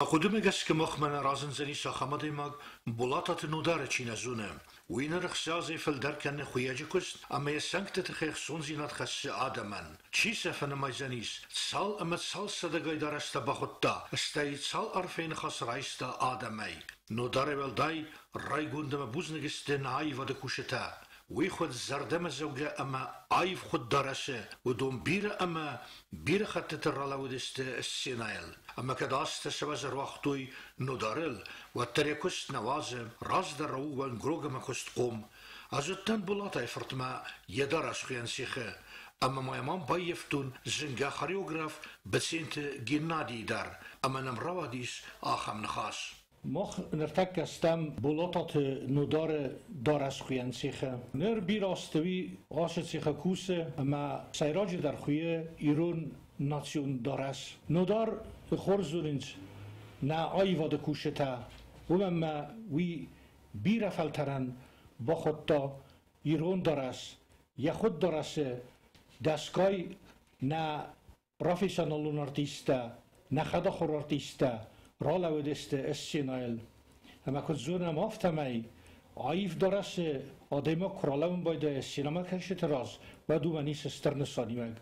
Хъуыдымӕ гӕсгӕ махмӕ нӕ разындзӕнис ахӕм адӕймаг, Болататы Нодары чи нӕ зоны. Уый ныр ӕхсӕзӕй фылдӕр кӕны хуыйӕджы куыст ӕмӕ йӕ цӕнгты тыххӕй ӕхцондзинад хӕссы адӕмӕн. Чи сӕ фӕнымайдзӕнис, цал ӕмӕ цал сӕдӕгай дарӕстӕ бахуыдта, стӕй цал арфӕйы ныхас райста адӕмӕй. Нодарӕй уӕлдай райгонд ӕмӕ бузныг сты нӕ аивады кусджытӕ. Уый хуыд зӕрдӕмӕдзӕугӕ ӕмӕ аив хуыд дарӕсы уыдон бирӕ ӕмӕ бирӕ хӕттыты ралӕууыдысты сценӕйыл. Ӕмӕ кӕд азтӕ сӕ ӕруагътой Нодарыл, уӕддӕр йӕ куыст нӕ уадзы, раздӕр у уӕнгрог ӕмӕ куыстхъом. Ӕз уыдтӕн Булатайы фыртмӕ йӕ дарӕсхуыйӕн цехы, ӕмӕ ма йӕм ам баййӕфтон зынгӕ хореограф Быценты Геннадийы дӕр, ӕмӕ нӕм рауадис ахӕм ныхас. Мах ныртӕккӕ стӕм Болататы Нодары дарӕсхуыйӕн цехы. Ныр бирӕ азты уый ацы цехы кусы ӕмӕ сӕйраджыдӕр хуыйы ирон национ дарӕс. Нодар хорз зонынц нӕ аивады кусджытӕ, уымӕн ӕмӕ уый бирӕ фӕлтӕрӕн бахуыдта ирон дарӕс, йӕ хуыд дарӕсы дӕсгай нӕ профессионалон артисттӕ, нӕ хӕдахуыр артисттӕ ралӕууыдысты сценӕйыл. Ӕмӕ куыд зонӕм, афтӕмӕй аив дарӕсы адӕймаг куы ралӕууын байдайы сценӕмӕкӕсджыты раз, уӕд уымӕн ис стыр нысаниуӕг.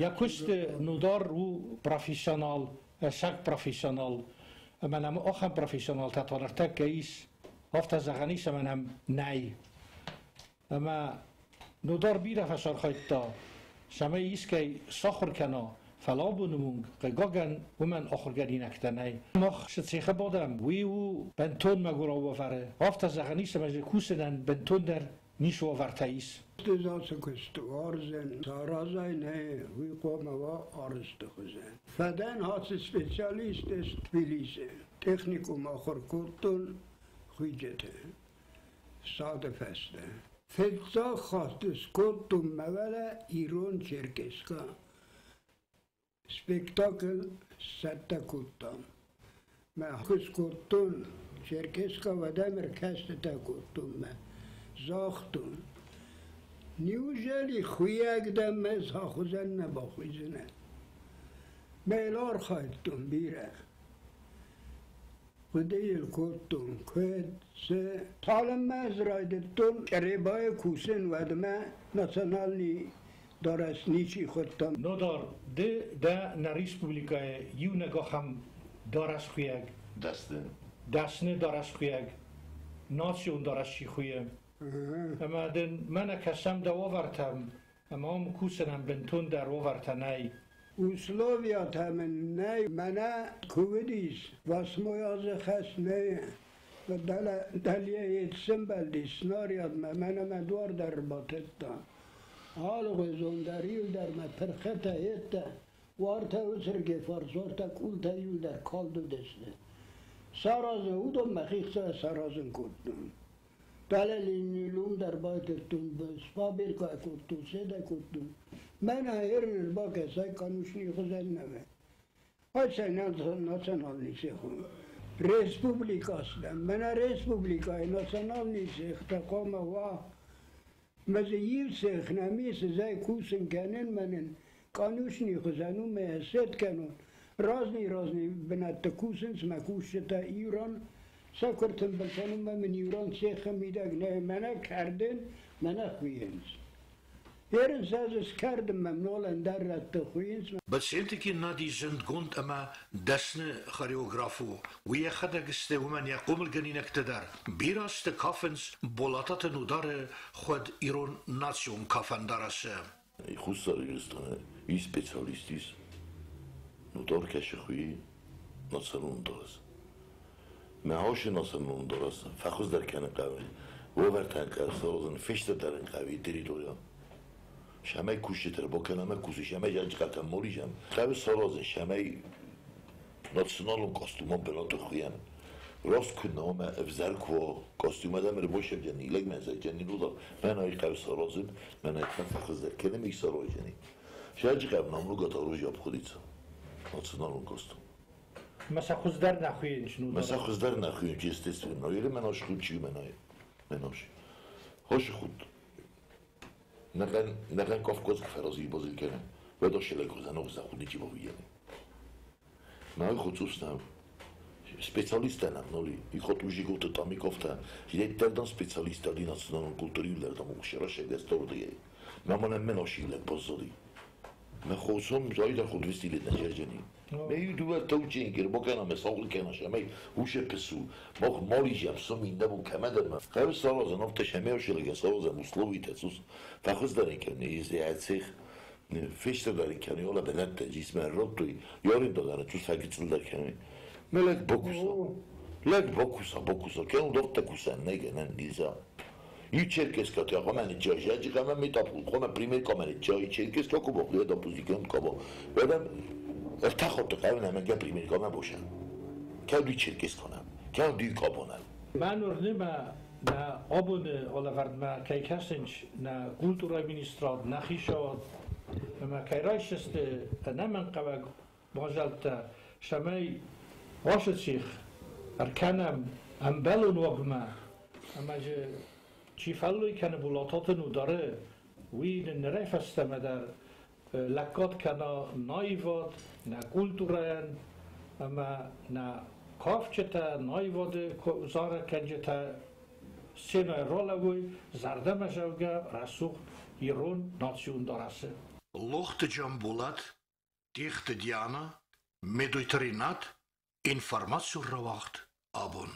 Йӕ куысты Нудар у профессионал, ӕцӕг профессионал. Ӕмӕ нӕм ахӕм профессионалтӕ та ныртӕккӕ ис, афтӕ зӕгъӕн ис, ӕмӕ нӕм нӕй. Ӕмӕ Нодар бирӕ фӕсархайдта, цӕмӕй искӕй сахуыр кӕна, фӕлӕ абоны онг, хъыгагӕн, уымӕн ахуыргӕнинӕгтӕ нӕй. Мах цы цехы бадӕм, уый у бынтон мӕгуырау уавӕры. Афтӕ зӕгъӕн ис, ӕмӕ дзы кусынӕн бынтондӕр ницы уавӕртӕ ис. Ацы куыст уарзын, саразай нӕ, уый хъуамӕ уа арӕзты хуызӕн. Фӕдӕн ацы специалист Тбилисы. Техникум ахуыр кодтон хуыйджыты. Цады фӕстӕ. Фыццаг хатт скодтон мӕ уӕлӕ ирон черкеска. Спектакль сцӕттӕ кодтам. Мӕ куы скодтон черкеска, уӕд ӕм ӕркӕстытӕ кодтон мӕ. Загътон, неужели хуыйӕг дӕ мӕ сахуыдзӕн нӕ бахуыйдзынӕ? Мӕ йыл архайдтон бирӕ. Хъуыды йыл кодтон, куыд, цы. Цалынмӕ ӕз райдыдтон Чъребайы кусын, уӕдмӕ национальный дарӕс ничи хуыдта. Нодар, ды дӕ нӕ республикӕйы иунӕг ахӕм дарӕсхуыйӕг. Дӕсны. Дӕсны дарӕсхуыйӕг, национ дарӕс чи хуыйы. Ӕмӕ дын мӕнӕ кӕсӕм дӕ уавӕртӕм, ӕмӕ уым кусынӕн бынтондӕр уавӕртӕ нӕй. Условиятӕ мын нӕй, мӕнӕ куы уыдис, восьмой азы хӕс нӕ дӕле сӕмбӕлдис снарядмӕ, мӕнӕ мӕ дуар дӕр батыдта. Алыгъуызон дӕр иу дӕр мӕ пырхытӕ йедтӕ, уартӕ уыцырге фарс, уартӕ къултӕ иу дӕр калд уыдысты. Саразын, уыдон мӕхи саразын кодтон. Дӕлӕ дӕр байтыдтон, сфабрикӕ кодтон, седӕ кодтон. Мӕнӕ ернер бакӕсай конюшни хуызӕн нӕ Айсай национальный цех республикастӕ. Мӕнӕ республикӕйы национальный цехтӕ хъуамӕ уа. Мӕ дзы иу цех нӕм ис, зӕй кусын кӕнын мӕнӕн конюшни хуызӕн у, мӕ сет кӕнон. Разный-разный бынӕтты кусынц мӕ кусджытӕ иу ран сӕ куы ртымбыл кӕнынмӕ мын иу ран цехы мидӕг нӕ мӕнӕ кӕрдын, мӕнӕ хуыйынц. Ерын сӕ дзы скӕрдынмӕ нол ӕндӕр рӕтты хуыйынц. Быценты Геннадий зындгонд ӕмӕ дӕсны хореограф у. Уый йӕхӕдӕг сты уымӕн йӕ хъомылгӕнинӕгтӕ дӕр. Бирӕ азты кафынц Болататы Нудары хуӕд ирон национ кафӕн дарӕсы. Хуссар Ирыстоны ис специалист ис, Нудар кӕсы хуыйы националон дарӕс. Мӕ хосы националон дарӕс фӕхуыздӕр кӕнын хъӕуы, уавӕртӕн саразын, фестӕдӕрын хъӕуы территорийӕн. Цӕмӕй кусджытӕ бакӕнӕм ӕмӕ кусы, цӕмӕй зӕнджихъӕтӕ молизӕм. Хъӕуы саразын, цӕмӕй националон костюмон бынаты хуыйӕн. Раст куы нӕ ӕмӕ ӕвзӕр куы уа, костюм адӕм ӕрбасӕвджӕни, лӕгмӕ зӕгъджӕни, ну мӕн ӕй хъӕуы саразын, мӕн ӕй фӕхуыздӕр кӕнӕм их саразджӕни. Зӕнджихъӕ намного дороже обходится националон костюм. Мӕ сӕ хуыздӕр нӕ хуыйынч ну. Мӕ сӕ хуыздӕр нӕ хуыйынч, естественно. Или мӕ наш худчи мӕ най. Мӕ наш. Хошы худ. Нӕхъӕн Кавказ фӕрази базил кӕнӕ. Уӕд ошелек хузӕн охза худничи бахуйяни. Мӕ хуцус нӕ. Специалиста нам, нали? И хот ужигота там и кофта. Иде специалиста di nacionalnon kultúri üllerda mogsera шега стордиге. Мамана мен ошилек позоди. Ме хосом зайда ход вистили на жержени. Ме юдуа таучин кер бокана ме саул кена шамей уше песу. Мох молижам сум индабу камедам. Хав сараза нофте шамей ошилеге сараза условите сус. Фахыз дарин кен изяцих фешта дарин кен yola belette cismen rottu yorin dodana tu sagitsil ken. Melek bokusa. Lek bokusa bokusa ken dofte kusa nege nen niza. Ичеркеска тя хомени джажаджи кама метапул хома пример камени джай черкеска ко бохле да пузикен кабо. Ведам артахот قاونا من пример кама боша. Каду черкескана. Каду кабона. Мӕн уырны мӕ нӕ абоны алӕвӕрдмӕ кӕй кӕсынц нӕ культурӕйы министрад, нӕ хицауад ӕмӕ кӕй райсдзысты ӕнӕмӕнгхъӕуӕг мадзӕлттӕ, цӕмӕй ацы цех ӕркӕнӕм ӕмбӕлон уагмӕ ӕмӕ дзы чи фӕллой кӕны Булататы Нудары, уый нын нырӕй фӕстӕмӕ дӕр лӕггад кӕна нӕ аивад, нӕ культурӕйӕн ӕмӕ нӕ кафджытӕ, нӕ аивады зарӕггӕнджытӕ сценӕйы ралӕууой зӕрдӕмӕдзӕугӕ рӕсугъд ирон национ дарӕсы. Лохты Джамбулат, Тъехты Диана, Медойты Ринат, информацион рауагъд «Абон».